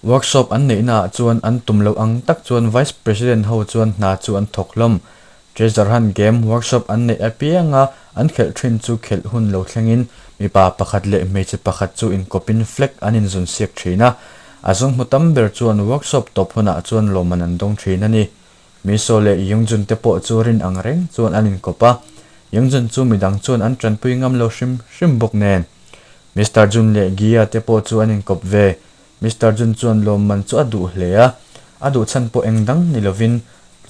Workshop an neihnaah chuan an tum loh ang tak chuan Vice President ho chuan hna chu an thawk hlawm. Treasure Hunt game workshop an neih apianga an khelh thin chu khelh hun lo thlengin mipa pakhat leh hmeichhe pakhat chu inkawpin flag an inzun siak thin a. A zung hmu tam ber chuan workshop tawp hunah chuan lawmman an dawng thin a ni. Miso leh Yongjun te pawh chu rin ang reng chuan an inkawp a, Yongjun chu midang chuan an tanpui ngam lo hrim hrim bawk nen. Mister Jun leh Gia te pawh chu an inkawp ve. Mister Jun chuan lawmman chu a duh hle a, a duh chhan pawh eng dang ni lovin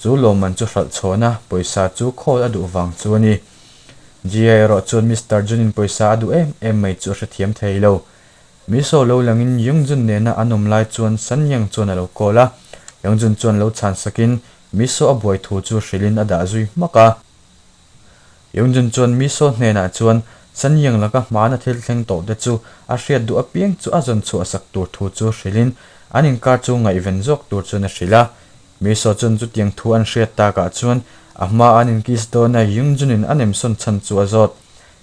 chu lawmman chu hralh chhawn a, pawisa chu khawl a duh vang chu a ni. Gia erawh chuan Mister Jun-in pawisa a duh em em mai chu a hrethiam thei lo. Miso lo langin Yongjun nena an awm lai chuan Sanyang chuan a lo call a, Yongjun chuan lo chhan sakin Miso a buai thu chu hrilhin a dah zui hmak a. Yongjun chuan Miso hnenah chuan Sanyang laka hmana thil thleng tawh te chu a hriat duh apiang chu a zawn chhuah sak tur thu chu hrilhin an inkar chu ngaihven zawk tur chuan a hrilh a. Miso chuan chutiang thu an hriat takah chuan a hma an inkiss dawna Yongjun-in a nemsawn chhan chu a zawt.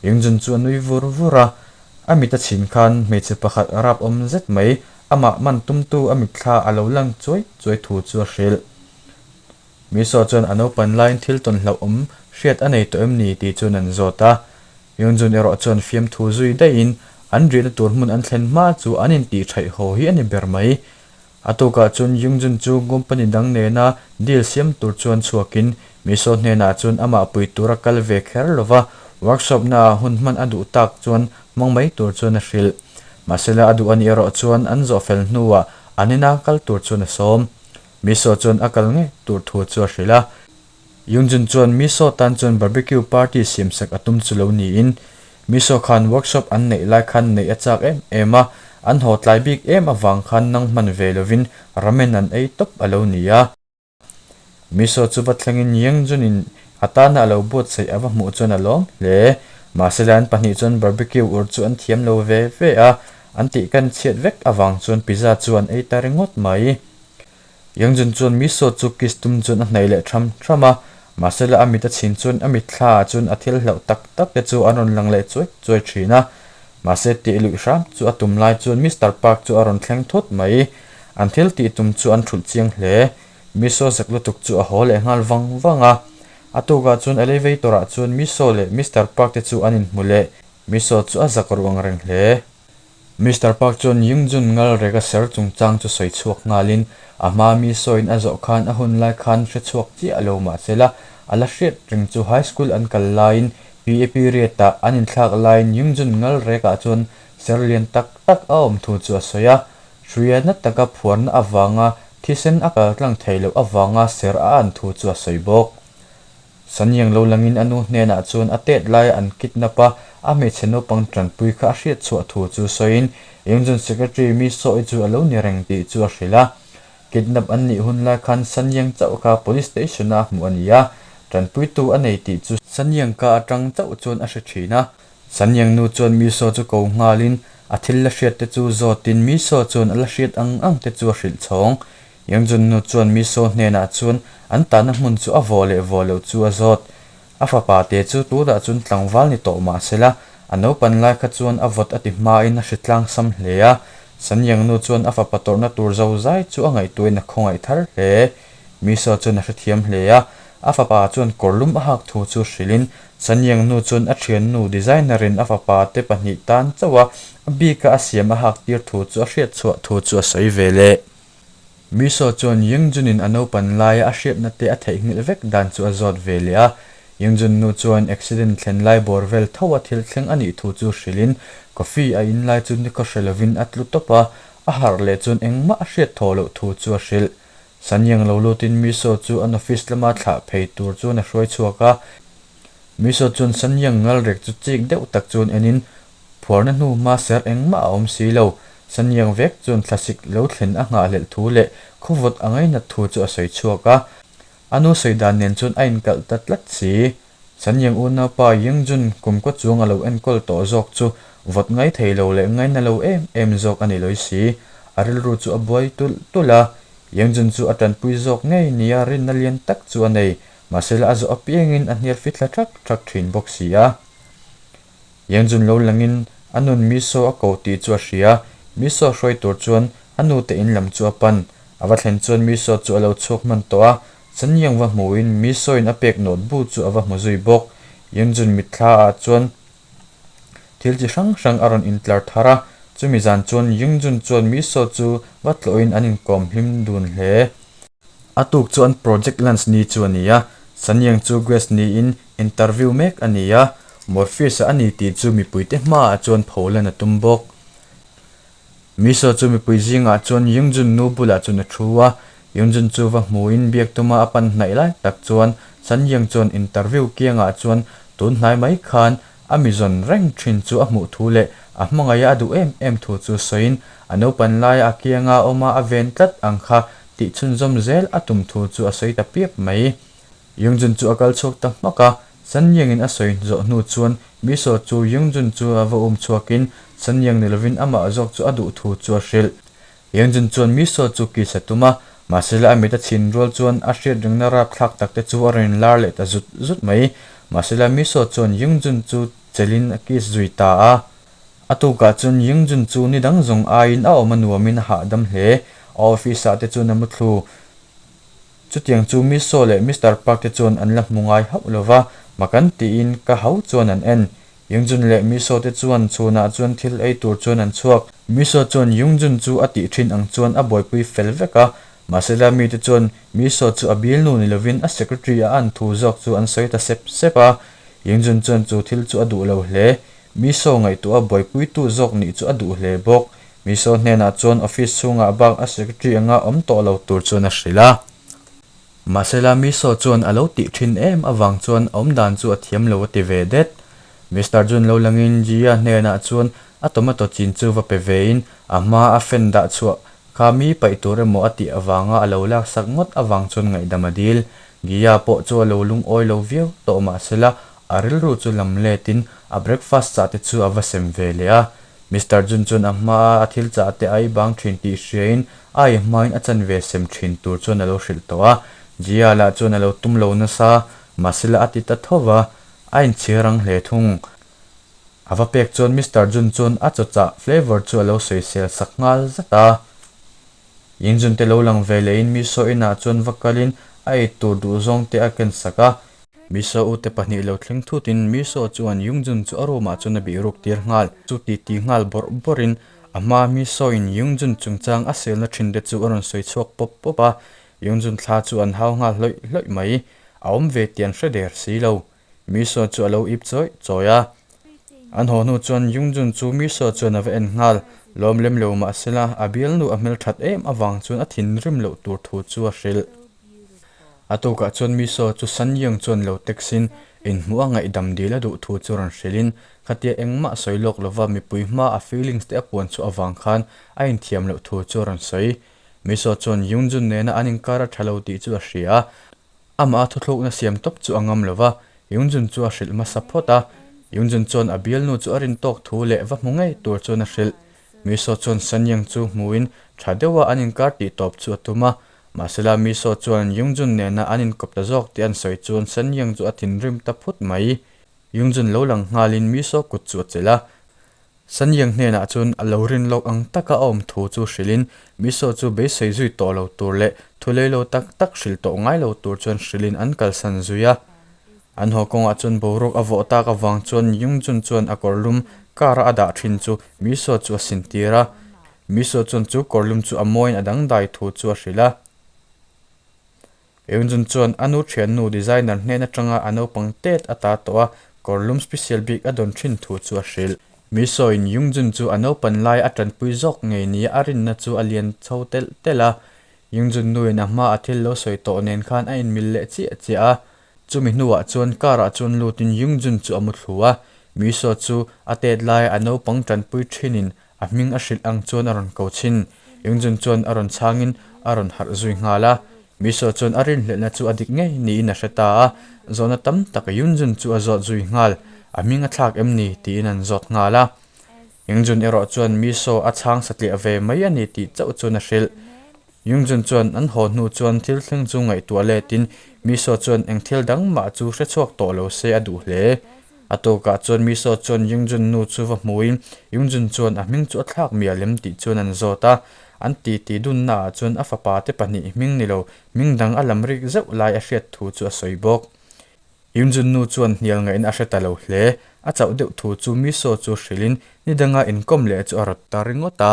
Yongjun chu a nui vur vur a, A mit a chhin khan hmeichhe pakhat rap awm zet mai amah man tumtu a mitthla a lo lang chuai chuai thu chu a hrilh. Miso chuan a naupan laiin thil tawn hlauhawm hriat a nei tawh em ni tih chuan an zawt a. Yunjun erawh chuan fiamthu zui daihin an rihna tur hmun an thlen hma chu an intih thaih haw hi a ni ber mai. A tukah chuan Yungjun chu company dang nena deal siam tur chuan chhuakin Miso hnenah chuan amah pui tura kal ve kher lova workshop naah hun hman a duh tak chuan hmang mai tur chuan a hrilh. Mahsela a duh a nih erawh chuan an zawh fel hnuah an ina kal tur chuan a sawm. Miso chuan a kal ngei tur thu chu a hrilh a. Yungjun chuan Miso tan chuan barbecue party siamsak a tum chu lo niin, Miso khan workshop an neih lai khan neih a chak em em a, an haw tlai bik em avang khan nang hman ve lovin ramen an ei tawp a lo ni a. Miso chu va thlengin Yungjun-in a tana a lo buatsaih a va hmuh chuan a lawm hle. Mahsela an pahnih chuan barbecue ur chu an thiam lo ve ve a, an tih kan chhiat vek avang chuan pizza chu an ei ta ringawt mai. Yangjun chuan Miso chu kiss tum chuan a hnaih leh tham tham a, mahsela a mit a chhin chuan a mitthla ah chuan a thil hlauh tak tak te chu an rawn lang leh chuai chuai thin a. Mahse tih luih hram chu a tum lai chuan Mister Park chu a rawn thleng thut mai. An thil tih tum chu an thulh chiang hle. Miso zak lutuk chu a haw leh nghal vang vang a. A tukah chuan elevator ah chuan Miso leh Mister Park te chu an inhmu leh. Miso chu a zak ruang reng hle. Mister Park chuan Yingjun ngal rek a ser chungchang chu sawi chhuak nghalin a hma mi sawiin a zawh khan a hun lai khan hre chhuak chiah lo mahsela a la hriat reng chu high school an kal laiin PE period ah an inthlak laiin Yingjun ngal rekah chuan ser lian tak tak a awm thu chu a sawi a. Hria na taka phuarna avanga thisen a kal tlang thei loh avanga ser a an thu chu a sawi bawk. Sanyang lo langin a nu hnenah chuan a tet laia an kidnap a, a hmeichhe naupang tanpui kha a hriat chhuah thu chu sawiin Yongjun Secretary mi sawi chu a lo ni reng tih chu a hrilh a. Kidnap an nih hun lai khan Sanyang chauh kha Police Station-a hmuh a ni a, tanpuitu a nei tih chu Sanyang ka atang chauh chuan a hre thin a. Sanyang nu chuan mi saw chu ko nghalin a thil la hriat te chu zawtin mi saw chuan a la hriat ang ang te chu a hrilh chhawng. Yongjun nu chuan Miso hnenah chuan an tahna hmun chu a vawh leh vawh loh chu a zawt. A fapa te chu tunah chuan tlangval ni tawh mah se la, a naupan lai kha chuan a vawt a ti hmain a hri tlang sam hle a. Sanyang nu chuan a fapa tawrhna tur zo zai chu a ngaihtuahin a khawngaih thar hle. Miso chuan a hrethiam hle a, a fapa chuan kawrlum a hak thu chu hrilhin Sanyang nu chuan a thiannu designer in a fapa te pahnih tan chauh a, a bika a siam a hak tir thu chu a hriatchhuah thu chu a sawi ve leh. Miso chuan Yingjun-in a naupan laia a hriatna te a theihnghilh vek dan chu a zawt ve leh a. Yingjun nu chuan accident thlen lai bawr vel tho a thil thleng a nih thu chu hrilhin coffee a in lai chu nikhaw hre lovin a tlu tawp a, a harh leh chuan engmah a hriat thaw loh thu chu a hrilh. Sanyang lo lutin Miso chu an office lama thlah phei tur chuan a hruai chhuak a. Miso chuan Sanyang ngalrek chu chik deuh tak chuan enin Phuarna hnu hma ser engmah a awm si lo. Sanyang vek chuan thlasik lo thlen a nghahhlelh thu leh khawvawt a ngainat thu chu a sawi chhuak a. A nu sawi dan nen chuan a inkalh ta tlat si. Sanyang unaupa Yingjun kum kaw chuang a lo enkawl tawh zawk chu vawt ngai thei lo leh ngaina lo em em zawk a ni lawi si. A rilru chu a buai tulh tulh a. Yingjun chu a tanpui zawk ngei nia rinna lian tak chu a nei. Mahsela a zawh apiangin a hnial fithla thak thak thin bawk si a. Yangjun lo langin a nun Miso a ko tih chu a hria. Miso hruai tur chuan A nu te in lam chu a pan. A va thlen chuan Miso chu a lo chhuak hman tawh a, Sanyang va hmuin Miso-in a pek nawt bu chu a va hmu zui bawk. Yunjun mitthla ah chuan thil chi hrang hrang a rawn intlar thar a, chumi zan chuan Yunjun chuan Miso chu va tlawhin an inkawm hlim dun hle. A tuk chu an project lunch ni chu a ni a, Sanyang chu guest niin interview mek a ni a, Morpheus-a a ni tih chu mipuite hmaah chuan pholan a tum bawk. Miso chu mipui zingah chuan Yungjun nu bulah chuan a thu a, Yungjun chu va hmuin biak tuma a pan hnaih lai tak chuan Sanyang chuan interview kiangah chuan tun hnai mai khan a mi zawn reng thin chu a hmuh thu leh a hmangaih a a duh em em thu chu sawiin a naupan laia a kianga awma a ven tlat ang kha tih chhunzawm zel a tum thu chu a sawi ta piap mai. Yungjun chu a kal chhuak ta hmak a, Sanyangin a sawi zawh hnu chuan Miso chu Yungjun chu a va um chhuakin Sanyang ni lovin amah zawk chu a duh thu chu a hrilh. Yungjun chuan Miso chu kiss a tum a, mahsela a mit a chhin rual chuan a hriat ringna rapthlak tak te chu a rawn inlar leh ta zut zut mai. Mahsela Miso chuan Yungjun chu chelhin a kiss zui ta a. A tukah chuan Yungjun chu ni dang zawng aiin a awm a nuamin a hahdam hle. A office ah te chuan a muthlu. Chutiang chu Miss Saw leh Mister Park te chuan an la hmu ngai hauh lo va, makan tiin ka hau chuan an en. Yungjun leh Miss Saw te chuan chhunah chuan thil ei tur chuan an chhuak. Miss Saw chuan Yungjun chu a tih thin ang chuan a buaipui fel vek a, mahsela mite chuan Miss Saw chu a bialnu ni lovin a secretary a an thu zawk chu an sawi ta sep sep a. Yungjun chuan chu thil chu a duh lo hle. Miss Saw ngaihtuah a buaipuitu zawk nih chu a duh hle bawk. Miso hnenah chuan office chhungah bak a secretary anga awm tawh lo tur chuan a hrilh a. Mahsela Miso chuan a lo tih thin em avang chuan awm dan chu a thiam lo a ti ve det. Mister Jun lo langin Jia hnenah chuan a tomato chin chu va pe vein a hma a fan dah chhuah kha mi paih tur emaw a tih avanga a lo laksak ngawt avang chuan ngaihdam a dil. Gia pawh chu a lo lungawi lo viau tawh mahsela a rilru chu lam letin a breakfast chah te chu a va sem ve leh a. Mister Jun chuan a hmaa a thil chah te a i bang thin tih hriain a i hmain a chanve sem thin tur chuan a lo hrilh tawh a. Jia lah chuan a lo tum lo nasa, mahsela a ti ta tho va, a inchhir ang hle thung. A va pek chuan Mister Jun chuan a chaw chah flavour chu a lo sawisel sak nghal zat a. Ying Jun te lo lang ve lehin Miso inah chuan va kalin a ei tur duhzawng te a ken sak a. Miso ute pahnih lo thleng thutin Miso chuan Yungjun chu a room ah chuan a bih ruk tir nghal. Chu ti ti nghal bawrh bawrhin a hma Miso in Yungjun chungchang a selna thin te chu a rawn sawi chhuak pawp pawp a, Yungjun thla chu an hau nghal hlawih hlawih mai. A awm ve tih an hre der si lo. Miso chu a lo ip chawih chawih a. An haw hnu chuan Yungjun chu Miso chuan a va en nghal. Lawm lem lo mahsela a bialnu a hmelthat em avang chuan a thinrim loh tur thu chu a hrilh. A tukah chuan Miso chu Sanyang chuan lo text-in inhmuh a ngaihdam dil a duh thu chu rawn hrilhin khatia engmah sawi lawk lova mipui hma a feelings te a puan chhuah avang khan a inthiam loh thu chu a rawn sawi. Miso chuan Yungjun nena an inkar a tha lo tih chu a hria a, amah a thuthlukna siam tawp chu a ngam lova, Yungjun chu a hrilh hmasa phawt a. Yungjun chuan a bialnu chu a rin tawk thu leh va hmu ngei tur chuan a hrilh. Miso chuan Sanyang chu hmuin tha deuha an inkar tih tawp chu a tum a, Mahsela Miso chuan Yungjun nena an inkawp ta zawk tih an sawi chuan Sanyang chu a thinrim ta phut mai. Yungjun lo lang nghalin Miso kut chu a chelh a. Sanyang hnenah chuan a lo rin lawk ang taka a awm thu chu hrilhin Miso chu beisei zui tawh lo tur leh thu lei lo tak tak hrilh tawh ngai lo tur chuan hrilhin an kalsan zui a. An haw kawngah chuan boruak a vawh tak avang chuan Yungjun chuan a kawrlum car a a dah thin chu Miso chu a sintir a. Miso chuan chu kawrlum chu a mawiin a dangdai thu chu a hrilh a. Eunjun chuan a nu thiannu designer hnen atanga a naupang tet a ta tawh a, kawrlum special bik a dawn thin thu chu a hrilh. Miso-in Yungjun chu a naupan lai a tanpui zawk ngei nia a rinna chu a lian chho telh telh a. Yungjun nuin a hma a thil lo sawi tawh nen khan a inmil leh chiah chiah a. Chumi hnuah chuan car ah chuan lutin Yungjun chu a mu thlu a. Miso chu a tet laia a naupang tanpui thinin A hming a hrilh ang chuan a rawn ko chhin. Yungjun chuan a rawn chhangin a rawn harh zui nghal a. Miso chuan a rinhlelhna chu a dik ngei niin a hre ta a. Zawhna tam tak Yungjun chu a zawt zui nghal. A hming a thlak em ni? tiin an zawt nghal a. Yungjun erawh chuan Miso a chhang satliah ve mai a ni tih chauh chuan a hrilh. Yungjun chuan an haw hnu chuan thil thleng chu ngaihtuah letin Miso chuan eng thil dang mah chu hre chhuak tawh lo se a duh hle. A tukah chuan Miso chuan Yungjun nu chu va hmuin Yungjun chuan a hming chu a thlak mial em tih chuan an zawt a. An titi dunna ah chuan a fapa te pahnih hming ni lo hming dang a lam rik zeuh lai a hriat thu chu a sawi bawk. Yungjun nu chuan hnial ngaihna a hre ta lo hle. A chauh deuh thu chu Miso chu hrilhin ni danga inkawm leh chu a rawt ta ringawt a.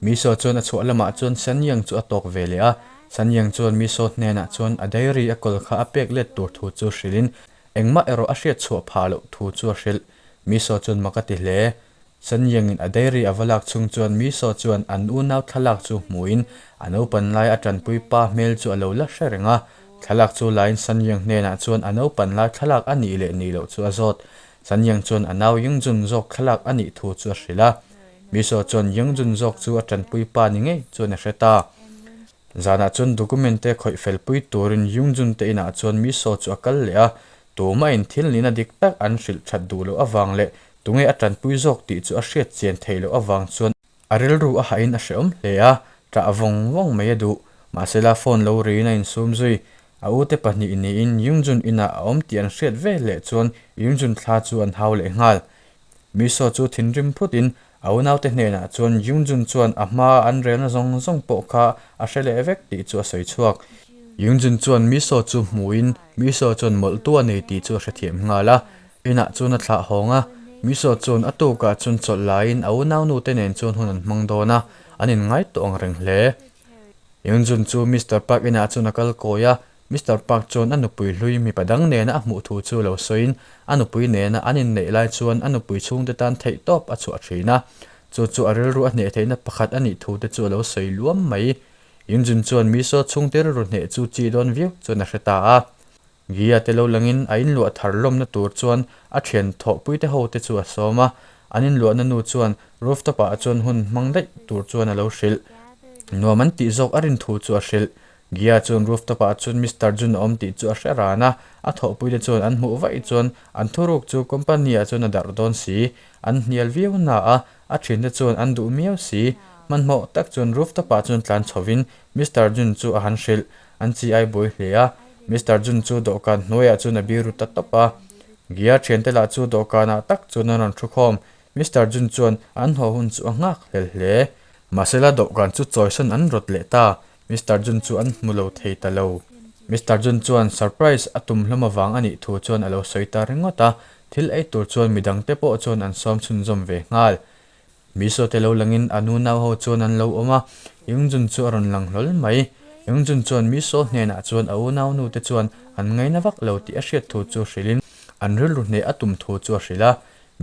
Miso chuan a chhuah lamah chuan Sanyang chu a tawk ve leh a, Sanyang chuan Miso hnenah chuan a diary a kawl kha a pek let tur thu chu hrilhin engmah erawh a hriat chhuah phah loh thu chu a hrilh. Miso chuan mak a ti hle. Sanyangin a diary a va lak chhung chuan Miso chuan an unau thlalak chu hmuhin a naupan lai a tanpui pa hmel chu a lo la hre reng a. Thlalak chu lain Sanyang hnenah chuan a naupan lai thlalak a nih leh nih loh chu a zawt. Sanyang chuan a nau Yingjun zawk thlalak a nih thu chu a hrilh a. Miso chuan Yingjun zawk chu a tanpui pa ni ngei chuan a hre ta. Zanah chuan document te khawih fel pui turin Yingjun te inah chuan Miso chu a kal leh a, tumahin thil nihna dik tak an hrilh that duh loh avang leh tunge a tanpui zawk tih chu a hriat chian theih loh avang chuan a rilru a hahin a hrehawm hle a, ṭah vawng vawng mai a duh. Mahsela phone lo riin a insum zui. A ute pahnih niin Yingjun inah a awm tih an hriat ve leh chuan Yingjun thla chu an hau leh nghal. Miso chu thinrim phutin a unaute hnenah chuan Yungjun chuan a hmaa an relna zawng zawng pawh kha a hre leh vek tih chu a sawi chhuak. Yungjun chuan Miso chu hmuhin Miso chuan mawlhtu a nei tih chu a hrethiam nghal a, inah chuan a thlah hawng a. Miso chuan a tukah chuan chawlh laiin a unaunute nen chuan hun an hmang dawn a, an inngai tawh ang reng hle. Yungjun chu Mister Park inah chuan a kal kawi a, Mister Park chuan a nupui hlui mipa dang nena a hmuh thu chu lo sawiin a nupui nena an inneih lai chuan a nupui chhungte tan theihtawp a chhuah thin a, chu chu a rilru a hneh theihna pakhat a nih thu te chu a lo sawi luam mai. Yunjun chuan Miso chhungte rilru hneh chu chi dawn viau chuan a hre ta a. Gia te lo langin a inluah thar lawmna tur chuan a thian thawhpuite ho te chu a sawm a, an inluahna nu chuan rooftop ah chuan hun hmang daih tur chuan a lo hrilh. Nuam an tih zawk a rin thu chu a hrilh. Gia chuan rooftop ah chuan Mister Jun a awm tih chu a hre ran a, a thawhpuite chuan an hmuh vaih chuan an thuruk chu company ah chuan a darh dawn si. An hnial viau na a, a thiante chuan an duh miau si. Hmanhmawh tak chuan rooftop ah chuan tlan chhovin Mister Jun chu a han hrilh. An chi ai buai hle a, Mister Jun chu dawhkan hnuaiah chuan a biru ta tawp a. Gia thiante lah chu dawhkanah tak chuan an rawn thu khawm. Mister Jun chuan an haw hun chu a nghak hlel hle. Mahsela dawhkan chu chawisawn an rawt leh ta. Mister Jun chu an hmu lo thei ta lo. Mister Jun chuan surprise a tum hlawm avang a nih thu chuan a lo sawi ta ringawt a, thil ei tur chuan midangte pawh chuan an sawm chhunzawm ve nghal. Miso te lo langin a nunau ho chuan an lo awm a, Yungjun chu a rawn lang hlawl mai. Yungjun chuan Miso hnenah chuan a unaunu te chuan an ngaina vak lo tih a hriat thu chu hrilhin an rilru hneh a tum thu chu a hrilh a.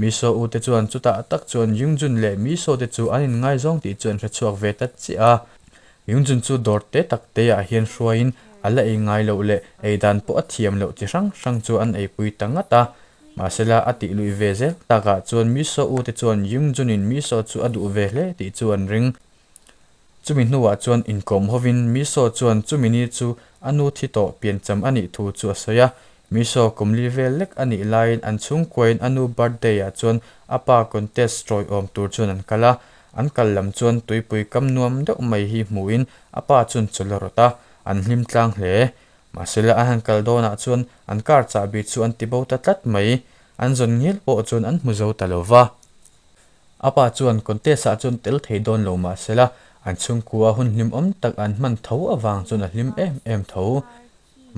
Miso u te chuan chutah tak chuan Yungjun leh Miso te chu an inngaizawng tih chu an hre chhuak ve ta chiah a. Yungjun chu dawr te tak te ah hian hruaiin a la ei ngai loh leh ei dan pawh a thiam loh chi hrang hrang chu an eipui ta ngat a. Mahsela a tih luih ve zel takah chuan Miso u te chuan Yungjun-in Miso chu a duh ve hle tih chu an ring. Chumi hnuah chuan inkawm hovin Miso chuan chumi ni chu a nu thi tawh piancham a nih thu chu a sawi a. Miso kumli vel lek a nih laiin an chhungkuain a nu birthday ah chuan a pa contest tawiawm tur chuan an kal a. An kal lam chuan tuipui kam nuam deuh mai hi hmuhin a pa chuan chawlh a rawt a, an hlim tlang hle. Mahsela an han kal dawnah chuan an car chahbi chu an ti bo ta tlat mai. An zawn ngial pawh chuan an hmu zo ta lo va. A pa chuan contest ah chuan tel thei dawn lo mahsela an chhungkua hun hlimawm tak an hman tho avang chuan a hlim em em tho.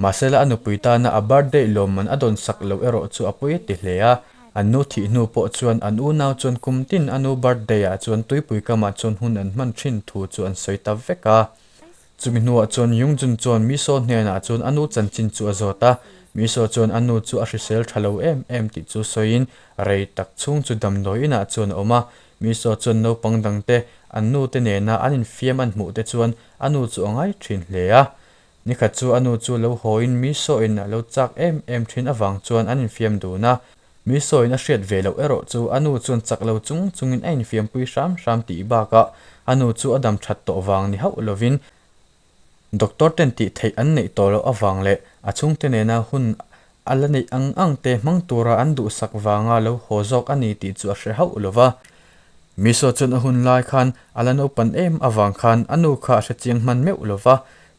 Mahsela a nupui tana a birthday lawmman a dawn sak loh erawh chu a pawi a ti hle a. An nu thih hnu pawh chuan an unau chuan kum tin a nu birthday ah chuan tuipui kamah chuan hun an hman thin thu chu an sawi ta vek a. Chumi hnuah chuan Yungjun chuan Miso hnenah chuan a nu chanchin chu a zawt a, Miso chuan a nu chu a hrisel tha lo em em tih chu sawiin rei tak chhung chu damdawi inah chuan a awm a. Miso chuan naupang dangte an nu te nena an infiam an hmuh te chuan a nu chu a ngai thin hle a. Nikhat chu a nu chu lo hawiin Miso in a lo chak em em thin avang chuan an infiam dun a. Miso in a hriat ve loh erawh chu a nu chuan chak lo chung chungin a infiampui hram hram tih bakah a nu chu a dam that tawh vang ni hauh lovin doctor ten tih theih an neih tawh loh avang leh a chhungte nena hun a la neih ang ang te hmang tura an duhsak vanga lo haw zawk a ni tih chu a hre hauh lo va. Miso chuan a hun lai khan a la naupan em avang khan a nu kha a hre chiang hman meuh lo va,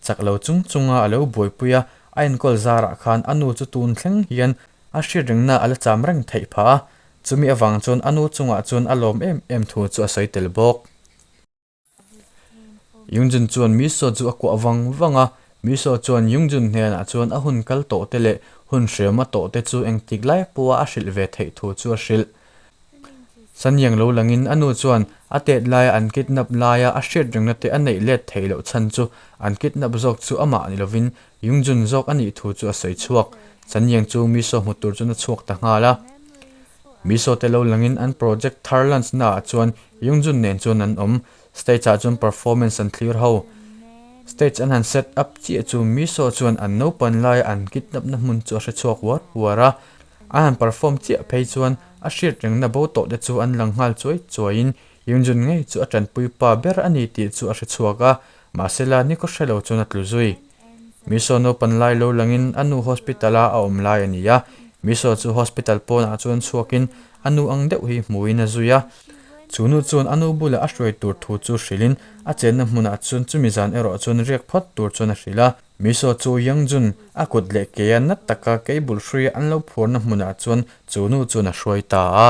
chak lo chung chunga a lo buaipui a, a enkawl zarah khan a nu chu tun thleng hian. A hriat rengna a la cham reng theih phah a, chumi avang chuan a nu chungah chuan a lawm em em thu chu a sawi tel bawk. Yungjun chuan Miso chu a kuah vang vang a, Miso chuan Yungjun hnenah chuan a hun kal tawh te leh hun hriama tawh te chu engtik lai pawha a hrilh ve theih thu chu a hrilh. Sanyang lo langin a nu chuan a tet laia an kidnap laia a hriat rengna te a neih let theih loh chhan chu an kidnap zawk chu amah ni lovin Yungjun zawk a nih thu chu a sawi chhuak. Sanyang chu Miso hmu tur chuan a chhuak ta nghal a. Miso te lo langin an project thar launch naah chuan Yungjun nen chuan an awm. Stage ah chuan performance an thlir ho. Stage an han set up chiah chu Miso chuan an naupan laia an kidnap na hmun chu a hre chhuak uar uar a. An han perform chiah phei chuan a hriat rengna bo tawh te chu an lang nghal chuai chuaiin Yungjun ngei chu a tanpui pa ber a ni tih chu a hre chhuak a, mahsela nikhaw hre lo chuan a tlu zui. Miso naupan lai lo langin a nu hospital a a awm lai a ni a, Miso chu hospital pawnah chuan chhuakin a nu ang deuh hi hmuin a zui a. Chu nu chuan a nu bulah a hruai tur thu chu hrilhin a chenna hmunah chuan chumi zan erawh chuan riak phawt tur chuan a hrilh a. Miso chu Yangjun a kut leh keia nat taka keibul hruia an lo phuarna hmunah chuan chu nu chuan a hruai ta a.